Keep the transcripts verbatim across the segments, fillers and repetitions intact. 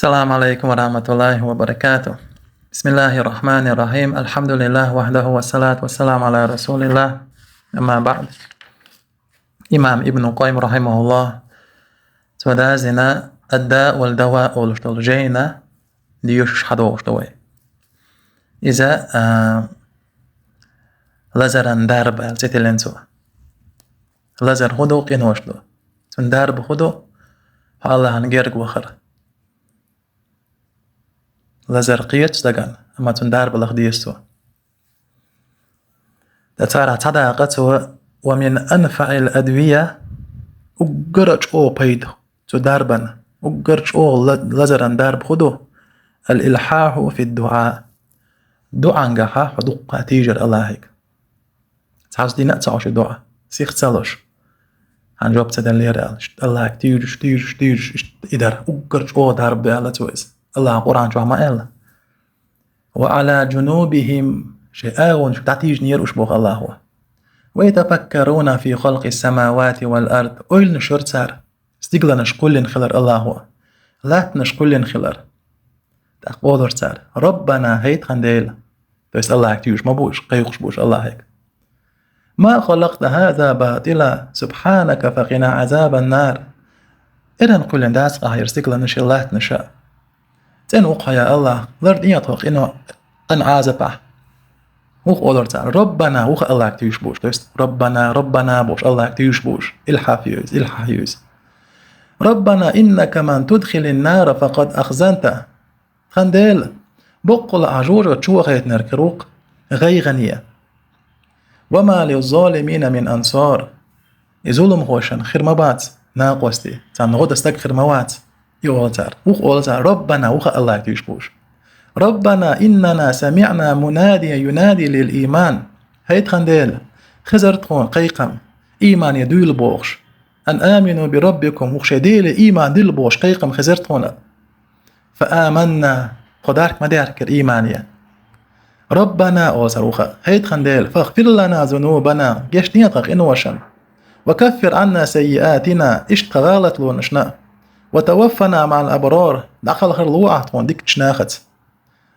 السلام عليكم ورحمة الله وبركاته. بسم الله الرحمن الرحيم. الحمد لله وحده والصلاة والسلام على رسول الله. أما بعد. Имам Ибн Къаййим рахьимахуллахӀ, цо даздина «Ад-даъ вад-даваъ» олуш долу жайна доьшуш хьадогӀуш ду вай. Иза, а, лазаран дарба аьлла цӀе тиллина цо. Лазар хӀун ду? Къинош ду. Цуьнан дарба хӀун ду? Хьо Аллахьан герга вахар. Лазар кхеташ дагана, амма цуьнан дарба лаха деза цо. Ткъа царах цхьа дакъа цо: «Ва мин анфаил адвия», уггара чӀогӀа пайда цу дарбан, уггара чӀогӀа ла-, лазаран дарба хӀун ду? «Ал-илхьаху фид-дуӀа». ДуӀангахьа хьо дуккха тийжар Аллахьига. Цхьаъ дина а ца Ӏаш и дуӀа, сих ца луш. Хьан жоп ца деллера аьлла, иштта Аллахьига тийжаш, тийжаш, тийжаш, иштта и дар уггар чӀогӀа дарба ду аьлла цо иза. Аллахьа Къуръан чохь ма аьлла: «Ва Ӏала жунубихим», шайн агӀончу дӀатийжинера уьш боху Аллахьо. «Ва ятафаккаруна фи халкъис самавати вал ард», ойланаш йора цара, стигланаш кхоьллина хилар Аллахьо, латтанаш кхоьллина хилар. ТӀаккха олура цара: «Раббана», хӀай тхан Дела. То есть Аллахьига тийжаш ма бу уьш, кхайкхаш бу уьш Аллахьига. «Ма халакъта хӀаза батила, субхьанака факъина Ӏазабан нар». Эрна кхоьллина дац къахьера стигланаш а, латтанаш а. ЦӀена ву-кх хьо, я Аллахь, лардина тхо къино-, къинан Ӏазапахь. ХӀун олура цара? «Раббана», ву-кх Аллахьига тийжаш бу уьш. То есть «Раббана, Раббана» бохуш, Аллахьига тийжаш бу уьш. Илхьахь ю иза, илхьахь ю иза. «Раббана, иннака ман тудхилин нара факъад ахзанта». Тхан Дела, боккъала ахь жожагӀата чу вахийтинарг хир ву-кх гӀайгӀане. «Ва ма лиззалимина мин ансар». И зуламхошна хир ма бац накъостий, царна гӀо дан стаг хир ма вац. И олу цара. ХӀун олу цара? «Раббана», ву-кх Аллахьига тийжаш бу уьш. «Раббана, иннана самиъна мунадиян юнади лил ийман». ХӀай тхан Дела, хезара тхуна кхайкхам, иймане дуьйла бохуш. «Ан амину би раббикум», ву-кх шайн Деле ийман дилла бохуш кхайкхам хезара тхуна. «Фа аманна», тхо дарк ма даьхкира иймане. «Раббана», олу цара ву-кх, хӀай тхан Дела, «фагъфир лана зунубана», гечдехьа тхан къиношна. «Ва каффир Ӏанна саййиатина», иштта тхан гӀалатлонашна. «Ва таваффана маъал абрар», дӀакхалхар лохьа ахь тхуна дикачу нахаца.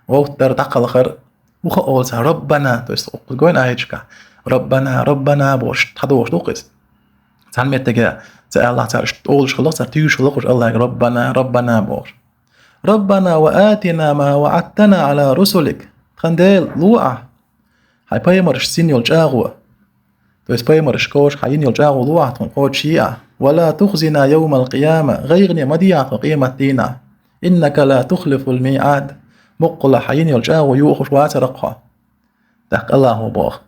ГӀовттар, дӀакхалхар, ву-кх олу цара «Раббана», то есть оцу гойн аяташкахь «Раббана, Раббана» бохуш, хьадогӀуш ду-кх иза. Цхьана меттиге ца аьллахь цара, иштта олуш хилла-кх цара, тийжаш хилла-кх уьш Аллахьига «Раббана, Раббана» бохуш. «Раббана ва атина ма ваъадтана Ӏала русулик». Тхан Дела, лохьа ахь хьайн пайхамаршца йина йолу чӀагӀо. То есть пайхамарш кхочуш, хьан йина йолу чӀагӀо лохьа ахь тхуна, кхочушъе ахь. «Ва ла тухзина йовмал къияма», гӀайгӀане ма дехьа ахь тхо къематдийнахь. «Иннака ла тухлифул миъад». Боккъала хьан йина йолу чӀагӀо йохуш вацара-кх хьо. ТӀаккха Аллахьо боху.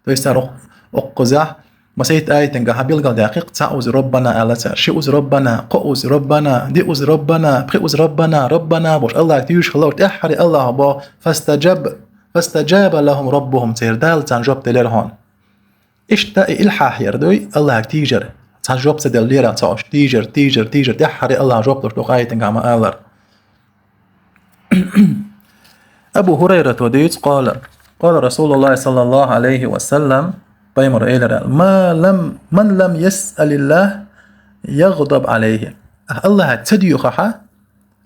То есть цара оккхузахь, масийтта аятангахь билгалдаьккхи-кх, цхьаъ уза «Раббана» аьлла цара, ши уза «Раббана», кхо уза «Раббана», диъ уза «Раббана», пхи уза «Раббана, Раббана» бохуш Аллахьига тийжаш хилла, тӀаьххьара Аллахьо боху: «Фастаджаб-, фастаджаба лахум раббухум», церан Дала царна жоп делира хьуна. Иштта и илхьахь яр дуй, Аллахьига тийжар. Цхьа жоп ца деллера ца Ӏаш, тийжар, тийжар, тийжар, тӀаьххьара Аллахьа жоп луш ду-кх, аятангахь ма аллара. Абу ХӀурайрата дуьйцу, къала, къала Расулуллахи саллаллаху Ӏалайхи ва саллам, пайхамара элира: «Ма лам, ман лам ясъалиллах ягъдаб Ӏалайхи». Ахь Аллахьига ца доьхухьа,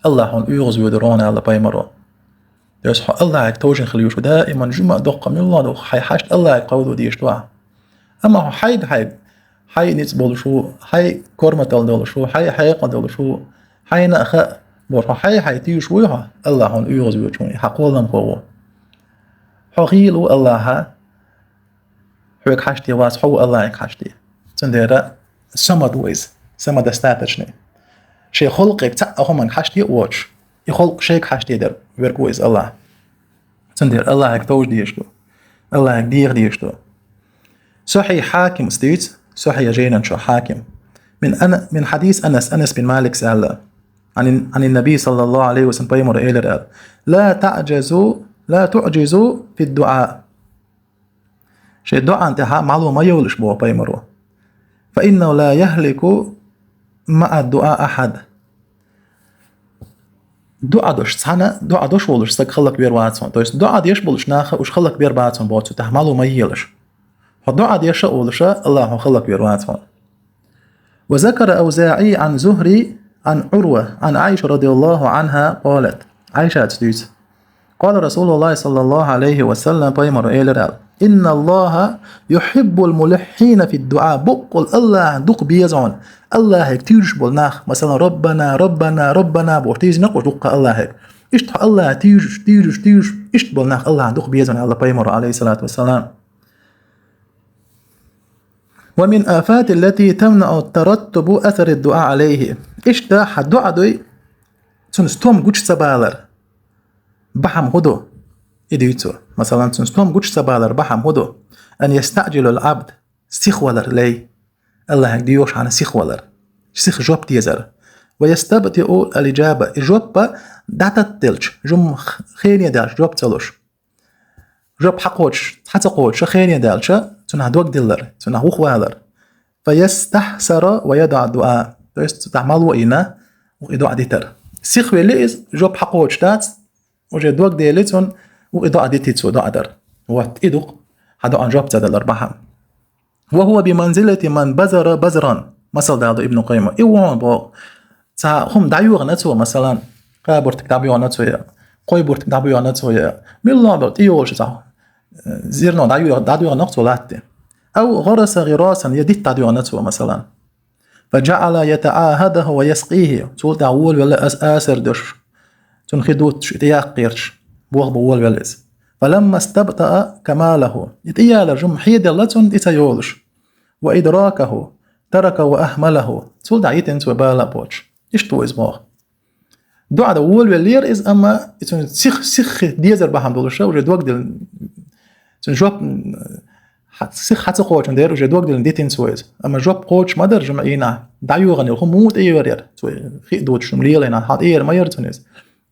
Аллахь хьуна оьгӀаз воьду хьуна, аьлла пайхамара. То есть хьо Аллахьига товжина хила везаш ву даиман, жума а, доккха а, муьлхха а ду, хьайн хьашт Аллахьига кховдо дезаш ду ахь. Амма хьо хьайга-хьайга, хьайн ницкъ болуш ву, хьайн корматалла долуш ву, хьайн хьекъал долуш ву, хьайна а хаьа бохуш, хьо хьайн-хьайн тийжаш вуй хьо, Аллахь хьуна оьгӀаз воьдуш ву, хьан кхоламхо ву. Хьо хийла ву Аллахьа, хьоьга хьашт вац, хьо ву Аллахьига хьашт. Цундела самад ву иза, самодостаточный. Шен халкъе цхьаъ а хӀуманга хьашт а воцуш, и халкъ шайга хьашт дар верг ву иза Аллахь. Цундела Аллахьига товжа дезаш ду. Аллахьига деха дезаш ду. Сахьихь Хьакимас дуьйцу, сахьихь жайнан чу Хьаким. Мин ана-, мин хьадис Анас, Анас бин Маликс аьлла. Ан, ан Наби саллаллаху Ӏалайхи ва саллам, пайхамара элира аьлла: «Ла таъжазу, ла туъжизу фид дуъа». Шайн дуӀан тӀехьа маьло ма йовлуш боху пайхамара. «Фа иннаху ла яхлику маъад дуъа ахьад». ДуӀа деш цхьана, дуӀа деш волуш стаг хӀаллаквер вац хьуна. То есть дуӀа деш болуш наха уьш хӀаллакбер бац хьуна боху цу тӀехь маьло ма елаш. Хьо дуӀа деш а волуша, Аллахь хьуна хӀаллаквер вац хьуна. Ва закара Аузаи Ӏан Зухри, عن عروة عن عائشة رضي الله عنها قالت. Ӏайшас дуьйцу. قال رسول الله صلى الله عليه وسلم, пайхамара элира аьлла: إن الله يحب الملحين في الدعاء. Боккъал АллахӀана дукха беза хьуна АллахӀага тийжаш болу нах, масала, ربنا، ربنا، ربنا бохуш, тийжина кхуза дуккха АллахӀага. Иштта хьо АллахӀага тийжаш, тийжаш, тийжаш, иштта болу нах АллахӀана дукха беза хьуна аьлла пайхамара, عليه الصلاة والسلام. ومن الآفات التي تمنع ترتب أثر الدعاء عليه. Иштта хьан дуӀа дуй, цунна стом гуча ца балар бахьана хӀун ду? И дуьйцу. Масала, цунна стом гуча ца балар бахьана хӀун ду? أن يستعجل العبد, сихвалар лай. АллахӀага доьхуш хьуна сихвалар. Сиха жоп дезар. ويستبطئ الإجابة. И жоп дӀататтаделча, жимма хене даьлча, жоп ца луш. Жоп хьакхочуш, хьа ца кхочуш, хене даьлча, цунах дог диллар, цунах вухавалар. فيستحسر ويدع الدعاء. То есть, цу тӀехь мало а йина, и дуӀа дитар. Сихвелли иза, жоп хьакхочуш дац, уже дог дели цунна, и дуӀа дити цо, дуӀа дар. Вот, и ду-кх хьан дуӀан жоп ца далар бахьана. وهو بمنزلة من بذر بذرا. Масал далу Ибн Къаййима. И вон боху. Цхьа хӀума дӀайоьгӀна цо, масала, кхаа буртиг дӀабоьгӀна цо я, кхо буртиг дӀабоьгӀна цо я. Милла боху, тӀейолуш цхьа, э, зерно дӀайоьгӀ-, дӀадоьгӀна цо латте. أو غرس غراس, я дитт дӀадоьгӀна цо, масала. فجعل يتعاهده ويسقيه. Цул тӀаьхьа волавелла ас-, асар деш. Цунна хи дуттуш, и тӀеяккха гӀерташ. Боху бу волавелла иза. فلما استبطأ كماله. И тӀеялар жимма хьеделла цунна, и ца йолуш. وإدراكه ترك وأهمله. Цул тӀаьхьа йитина цо бала а боцуш. Иштта ву иза боху. ДуӀа дан волавеллера иза, амма и цунна сих-, сиха дезар бахьана долуш, уже дог диллина. Цунна жоп, м, хьа-, сиха хьа ца кхочун дера, уже дог диллина дитина цо иза. Амма жоп кхочуш ма дара жимма Ӏийна. ДӀайоьгӀна йолу хӀума муха тӀейогӀур яра? Цо хи а доцуш, хӀума лелийна, хьан тӀеяр ма яра цунна иза.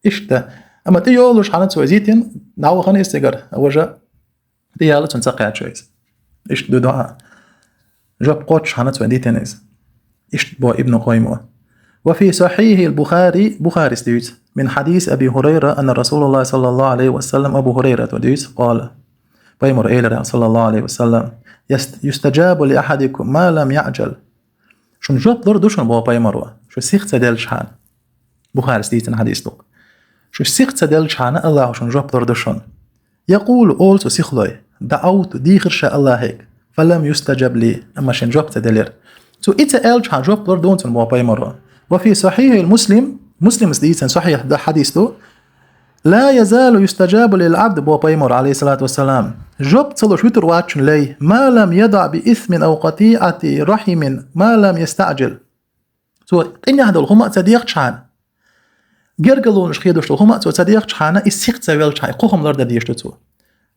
Иштта. Амма тӀейолуш хьуна цо иза йитина, дӀавахана иза цигара, а важа тӀеяла цунна ца кхаьчна иза. Иштта ду дуӀа. Жоп кхочуш хьуна цо дитина иза. Иштта боху Ибн Къаййима. وفي صحيح البخاري, Бухарис дуьйцу, من حديث أبي هريرة أن رسول الله صلى الله عليه وسلم, Абу Хурайрата дуьйцу, قال, пайхамара элира, صلى الله عليه وسلم: يست-، يستجاب لأحدكم ما لم يعجل. Шуна жоп лур ду шуна, боху пайхамара, шу сиха ца делча хьуна. Бухарис дийцина хьадис ду-кх. Шу сиха ца делча хьуна, АллахӀа шуна жоп лур ду шуна. يقول, олу цу сихлой: دعوت, дийхира ша АллахӀе, فلم يستجب لي, амма шена жоп ца делира. Цо и ца аьлча хьуна, жоп лур ду цунна, боху пайхамара. وفي صحيح مسلم, Муслимас дийцина сахьихь ду хьадис ду: لا يزال يستجاب للعبد, боху пайхамара, عليه الصلاة والسلام, жоп ца луш вуьтур вац шуна лай, ما لم يدع بإثم أو قطيعة رحم ما لم يستعجل. Цо къинехь долу хӀума а ца дехча хьуна, гергарлонаш хедош долу хӀума а цо ца дехча хьуна, и сиха ца велча хьуна, и кхо хӀума лардан дезаш ду цо.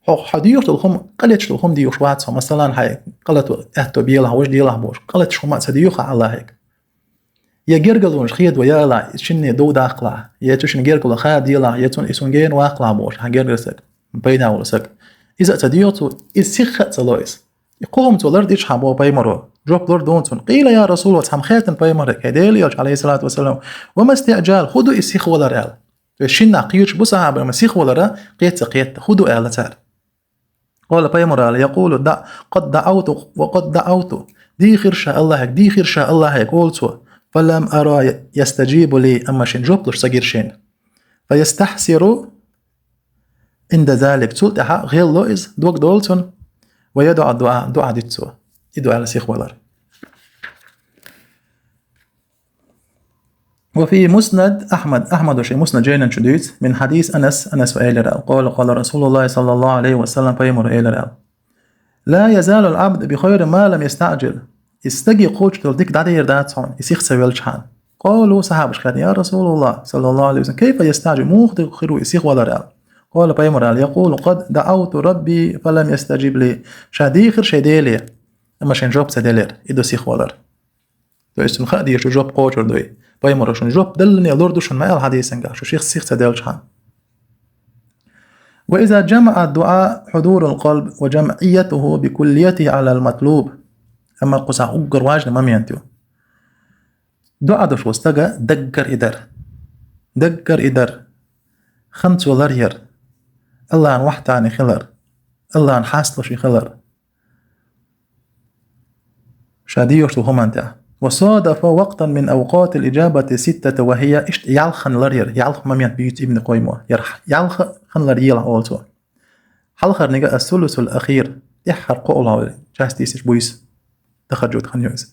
Хьо, хьо доьхуш долу хӀума, къа леташ долу хӀума доьхуш вац хьо, масалан, хьайн къа лато аьтто белахь, важа делахь бохуш, къа леташ хӀума а ца доьху хьо АллахӀе. Я гергарлонаш хедо ялахь, шинне дов даккхалахь, я цу шинна гергарло ха делахь, я цунна и суна гена ваккхалахь бохуш, хьан гергара саг, пайда волу саг. Иза а ца доьху цо, иза сиха а ца ло иза. И кхо хӀума цо лардича хьуна, боху пайхамара, жоп лур ду цунна. قيل يا رسول الله, цхьамма хаьттина пайхамаре, хьайн Дела элча, عليه الصلاة والسلام: وما الاستعجال, хӀун ду и сихвалар аьлла. То есть шиннах кхеташ бу сахьабаш, амма сихвалар кхета ца кхетта, хӀун ду аьлла цара. قال, пайхамара аьлла: يقول دع-، قد دعوت وقد دعوت. Дийхира ша АллахӀе, дийхира ша АллахӀе, олу цо. فلم أر يستجيب لي, амма шена жоп луш ца гира шена. فيستحسر عند ذلك, цул тӀаьхьа гӀелло иза, дог долу цунна, ويدع الدعاء, дуӀа дитта цо. И ду аьлла сихвалар. وفي مسند أحمد, Ахьмада шен Муснад жайнан чу дуьйцу, من حديث أنس, Анаса элира аьлла: قال قال رسول الله صلى الله عليه وسلم, пайхамара элира аьлла: لا يزال العبد بخير ما لم يستعجل. И стаге кхочуш долу дика дӀадер дац хьуна, и сиха ца велча хьуна. قالوا, сахьабаш хаьттина: يا رسول الله صلى الله عليه وسلم, كيف يستعجل, муха хир ву и сихвалар аьлла. قال, пайхамара аьлла: يقول قد دعوت ربي فلم يستجب لي. Ша дийхира шайн Деле, амма шена жоп ца делира, и ду сихвалар. То есть цунна хаа дезаш ду жоп кхочур дуй. Пайхамара шуна жоп деллане лур ду шуна ма аьлла хьадисангахь, шу сиха, сиха ца делча хьуна. وإذا جمع الدعاء حضور القلب وجمعيته بكليته على المطلوب. Амма кхузахь уггар важный момент ю. ДуӀа деш волу стага даггара и дар. Даггара и дар. Хан цо ларъяр. АллахӀан вахьтане хилар. АллахӀан хьасталуш и хилар. Ша дийош долу хӀуманна тӀехь. وصادف وقتا من أوقات الإجابة الستة وهي, иштта ялх хан лар яр, ялх момент буьйцу Ибн Къаййима. Яр ялх хан лар елахь олу цо. Хьалхарниг الثلث الأخير, тӀаьххьара кхоалгӀа часть йисича буьйса, тахажжуд хан ю иза.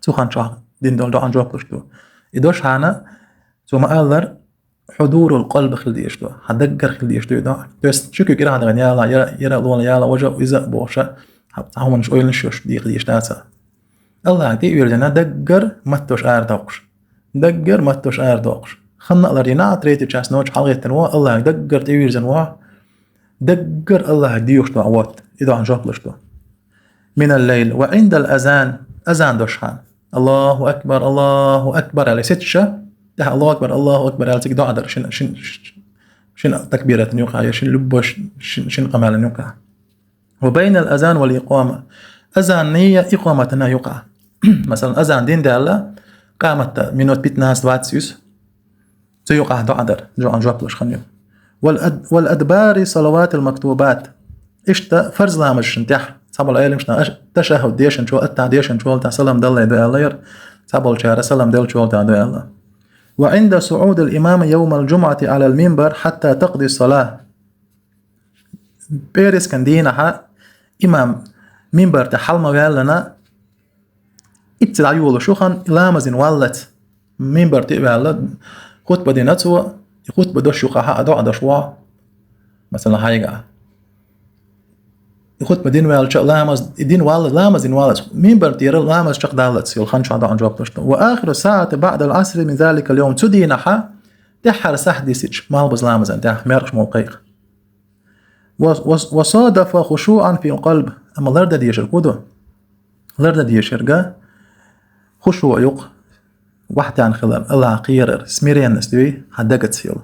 Цу хан чохь дина долу доӀан жоп луш ду. И дош хьана, цо ма-аллара, хьудурул къалб хила дезаш ду, хьан даггара хила дезаш ду и доӀа. То есть, ши куьг ирахь дахана яла, яра, яра лола яла, важа иза а бохуша, цхьа хӀуманаш ойланаш йолуш дийха дезаш дац. Аллахьа тӀе а вирзина, даггара матташ арадоккхуш. Даггара матташ арадоккхуш. Ханна а лар дина, третий часть ночи хьалагӀеттина ву, Аллахьа даггара тӀе вирзина ву, даггара Аллахьа доьхуш ду, вот, и доӀан жоп луш ду. من الليل وعند الأذان, азан деш хьана. Аллаху акбар, Аллаху акбар аьлла сецча, тӀаьхьа Аллаху акбар, Аллаху акбар аьлла цига доӀа дар, шин, шин, шин такбиратан юкъа, я шин любой шин, шин къамелан юкъа. وبين الأذان والإقامة, азанна я икъаматана юкъа. Масалан, азан дина даьлла, къаматта минут пятнадцать-двадцать юьсу. Цу юкъахь доӀа дар, доӀан жоп луш хан ю. والأد-, والأدبار صلوات المكتوبات. Иштта фарз ламазашна тӀехь, цхьаболу Ӏеламнаха ташаххуд дешначул, аттахьят дешначул тӀехь салам даллалц ду аьлла яра, цхьаболчара салам деллачул тӀехь ду аьлла. وعند صعود الإمام يوم الجمعة على المنبر حتى تقضي الصلاة. ПӀераскан дийнахьа имам минбар тӀе хьала ма ваьллина, иццахь дӀайолуш ю хан, и ламаз дина валлалц. Минбар тӀе а ваьлла, хутба дина цо, и хутба деш юкъахь а доӀа деш ву. Масалан, хьайга. И хутба дина ваьлча, ламаз, и дина валла, ламаз дина валлалц. Минбар тӀера ламаз чекхдаллалц, йолу хан чохь доӀан жоп луш ду. وآخر ساعة بعد العصر من ذلك اليوم. Цу дийнахьа тӀаьххьара сахьт дисича, малхбуза ламазан тӀехь, маьркӀаж мол кхайкха. و-, و-, وصادف خشوعا في القلب. Амма лардан дезарг хӀун ду? Лардан дезарг хушуъ ю-кх, вахтаьӀна хилар, Аллахьах кхерар, смиренность дуй, хьан дагаца йолу.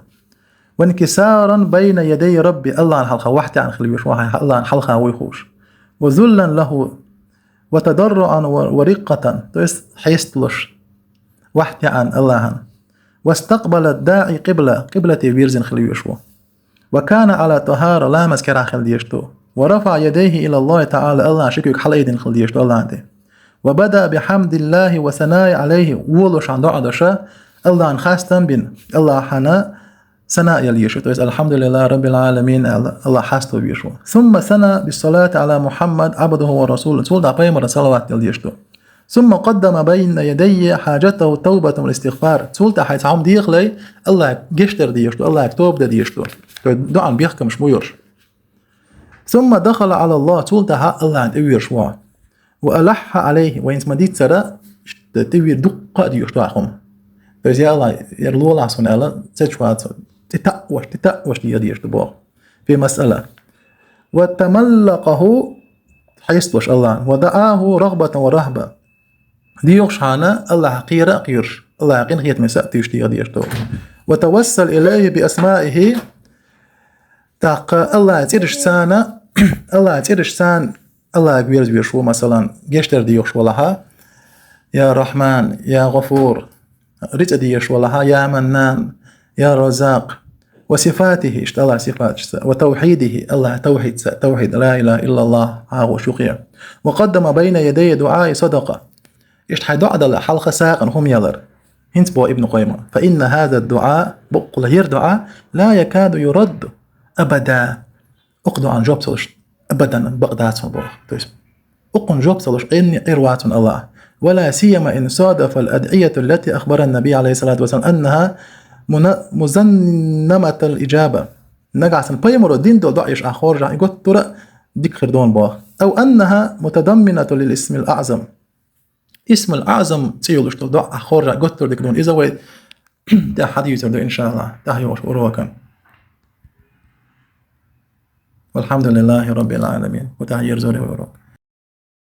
وانكسارا بين يدي ربي, Аллахьна хьалха вахтаьӀна хила везаш ву хьо, Аллахьна хьалха вуй хууш. وذلا له وتضرعا و-, ورقة, то есть хьесталуш, вахтаьӀна Аллахьна. واستقبل الداعي قبلة, къиблате вирзина хила везаш ву. وكان على طهارة, ламаз карахь хила дезаш ду. ورفع يديه إلى الله تعالى, Аллахьна ши куьг хьалаайдина хила дезаш ду Аллахьна тӀе. وبدأ بحمد الله والثناء عليه, волуш хьан доӀа деш, Аллахьна хастам бина, Аллахьна сана яла езаш ву. То есть, الحمد لله رب العالمين аьлла, Аллахь хасто везаш ву. ثم ثنى بالصلاة على محمد عبده ورسوله. Цул тӀаьхьа пайхамарна салават дала дезаш ду. ثم قدم بين يدي حاجته التوبة والاستغفار. Цул тӀаьхьа цхьа хӀума дехале, Аллахьга гечдар дезаш ду, Аллахьга тоба дан дезаш ду. То есть доӀан бехкамаш бу йош. ثم دخل على الله, цул тӀаьхьа Аллахьна тӀе вуьйш ву. وألح عليه, вайна ма дийццара, тӀе вуьйр дуккха а дезаш ду хӀума. То есть, я Аллахь, яра лолахь суна аьлла, цецвац, тӀе таӀош, тӀе таӀош дехьа дезаш ду боху. في مسألة. وتملقه, хьесталуш Аллахьна, ودعاه رغبة ورهبة. Дехаш хьана Аллахьах кхера а кхоьруш, Аллахьах къинхетаме са а туьйсуш дехьа дезаш ду. وتوسل إليه بأسمائه, тӀаккха Аллахьан цӀерашца, Аллахьан цӀерашца Аллахьага верза везаш ву, масалан, гечдар дехаш валахь, я Рахьман, я ГӀафур, рицкъа дехаш валахь, я Маннан, я Раззакъ, وصفاته, иштта Аллахьан сифаташца, وتوحيده, Аллахьан тавхьидца, тавхьид, لا إله إلا الله, хьагӀош юкъе. وقدم بين يدي دعاء صدقة. Иштта хьайн доӀа дала хьалха сагӀина хӀума ялар. ХӀинца боху Ибн Къаййима: فإن هذا الدعاء, баккъала хӀара доӀа, لا يكاد يرد أبدا. Оцу доӀан жоп ца луш абадан бакъ дац хьуна боху. То есть, оцунна жоп ца луш Ӏин-, Ӏийр вац хьуна Аллахь. ولا سيما إن صادف الأدعية التي أخبر النبي عليه الصلاة والسلام أنها من-, مزمنة الإجابة. Нагахь санна пайхамаро дина долу доӀаш ахь хоржахь, и гуттара а дика хир ду хьуна боху. أو أنها متضمنة للاسم الأعظم. Исмул АӀзам цӀе йолуш долу доӀа ахь хоржахь, гуттара а дика ду хьуна. Иза вай тӀаьхьа хьадийцар ду, иншаАллахӀ, тӀаьхьа йолчу урокан. والحمد لله رب العالمين. Кху тӀехь йирзор ю урок.